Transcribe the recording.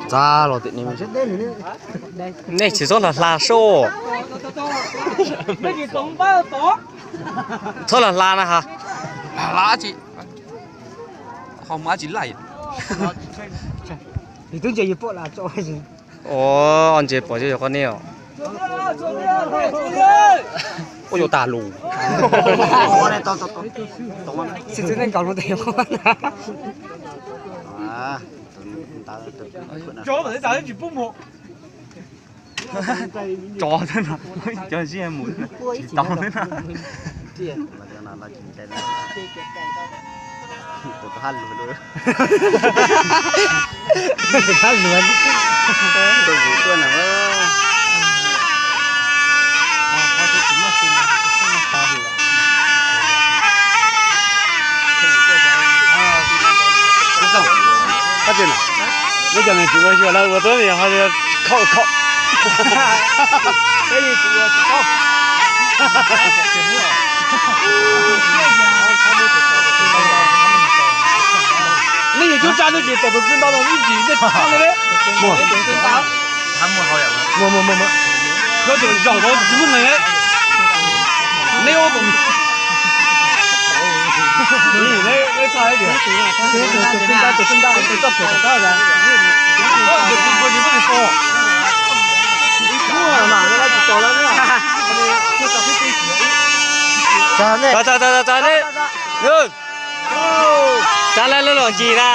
Txav los tim nej, nej tsis txhob hla hla soj. Txhob hla hla na ha. Ua ntses pom yog qhov nej os. Ua yuav tas lus. Tsov thiab no, cov zia mus tsis tau thiab no. Tab sis no, nej cov niam tsis ua xyuas lawm ua tuab niam ho khaum khaum. Nej yog coob tsa nej tsis pom tus kwv nto no ib tsis nej tsis txhawb li. Muaj, muaj, muaj, muaj. Koj tus zaum no tsis muaj neeg. Nej ua tus, nej txhaj tias tus kwv nto, tus kwv nto tus txoj phuam tom qab. Txav, txav, txav, txav, txav, txav lawv los ncig na.